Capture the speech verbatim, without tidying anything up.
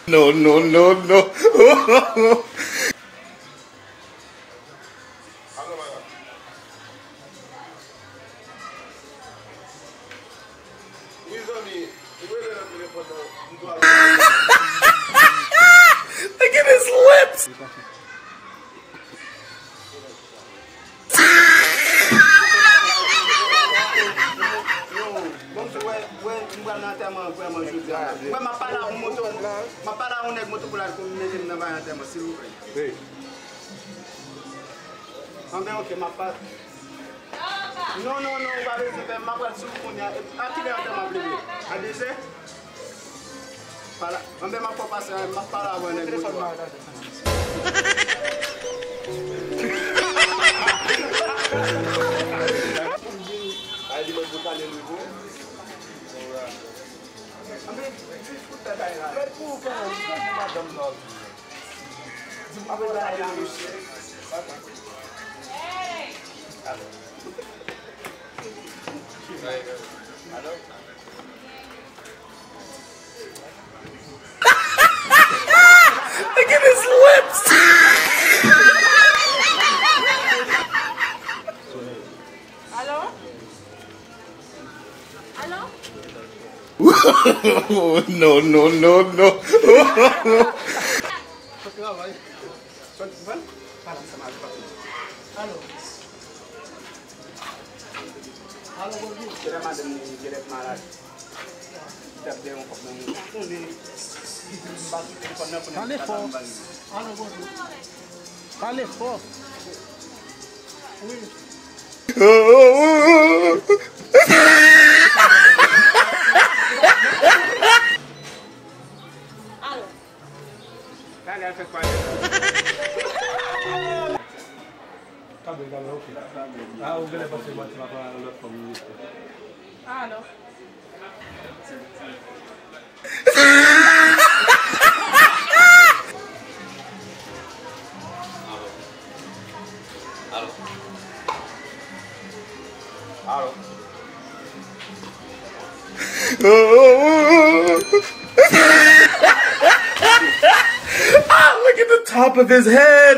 No, no, no, no. Mezanmi, ou rele nan telefòn nan, m dwe al. Look at his lips! Yo, bon, wè, wè, m pral nan antèman vrèman jodi a. Wè, m ap pale a yon moto, m ap pale a yon nèg moto pou l al mete m nan bay antèman, silvouplè. Anben, ok, m ap pa. Non, non, non, ou pa bezwen fè, m ap pral sou kounye a. A kilè antèman ap leve? A dezè? Pala, anben, m ap fè w pase, m ap pale avè nèg moto a. Ay, li mwen pou tande lwi pou. Anben, di fout tèt ay la. Mèt pou ou kanmenm, di madanm nan. Look at his lips! Alo? Alo? No, no, no, no. Bon travay. Sòt, bon? Pale ansanm avèk patnè. Alo. Alo, bonjou. Genlè madanm li, genlè malad. Li t ap dèyè yon kòb nan men. Ou konnen, li di m pa sou telefòn nan, konnen li pa janm ban li. Alo, bonjou. Pale fò. Wi. Alo. Talè a fèk pale. Ka byen, ka byen, ok. Ah, ou genlè panse manti m ap pale a lòt fanm wi. Ah, non. Alo. Alo. Alo. Ah, look at the top of his head.